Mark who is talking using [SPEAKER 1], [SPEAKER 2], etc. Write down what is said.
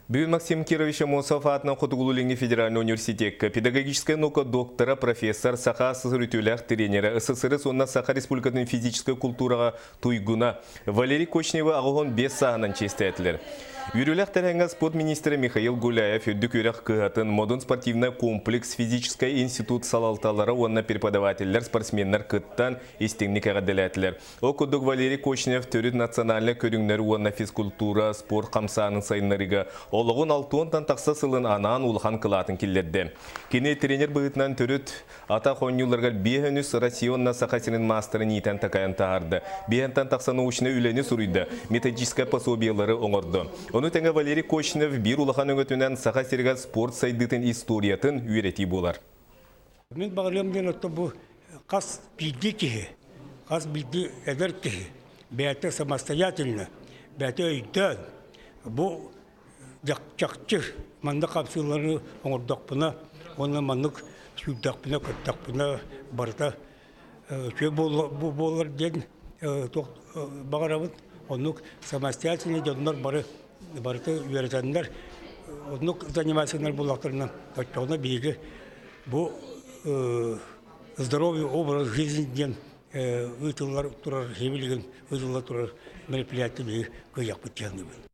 [SPEAKER 1] Бүгүн Максим Кирович Аммосов аатынан Хотугулуу-Илиҥҥи федеральнай университекка педагогическай наука доктора, профессор, Саха СССР үтүөлээх тренерэ, СССР уонна Саха Республикатын физическэй култуураҕа туйгуна Валерий Кочневы 85 сааһынан чиэстээтилэр. Үөрүүлээх тэрээһиҥҥэ спорт министрэ Михаил Гуляев үрдүк үөрэх кыһатын, Модун спортивнай комплекс, физическэй институт салалталара уонна преподавателлэр, спортсменнар кыттан истиҥник эҕэрдэлээтилэр. Ол курдук Валерий Кочнев төрүт национальнай көрүҥнэр уонна физкультура, спорт хамсаанын сайыннарыыга олоҕун алтыонтан тахса сылын анаан улахан кылаатын киллэрдэ. Кини тренер быһыытынан төрүт атах оонньууларыгар биэһ өнүс Россия уонна Саха сирин маастарын иитэн-такайан таһаарда. Биэһэнтэн тахса научнай үлэни суруйда, методическай пособиелары оҥордо. Ону тэҥэ Валерий Кочнев биир улахан өҥөтүнэн Саха сиригэр спорт сайдыытын историятын үөрэтии буолар.
[SPEAKER 2] Мин баҕарыам диэн оттон бу хас биирдии киһи, хас биирдии эдэр киһи бэйэтэ самостоятельно, бэйэтэ өйдөөн бу чахчы маннык хапсыылары оҥордохпуна уонна маннык сүүрдэхпинэ, көттөхпүнэ барыта үчүгэй буолар диэн туох баҕарабын. Оннук самостоятельно дьоннор бары барыта үөрэтэннэр оннук занимательнай буоллахтарына оччоҕуна биһиги бу здоровый образ жизни диэн ыытыллар турар сибилигин ыытылла турар мероприятие биһиги кыайыахпыт диэн саныыбын.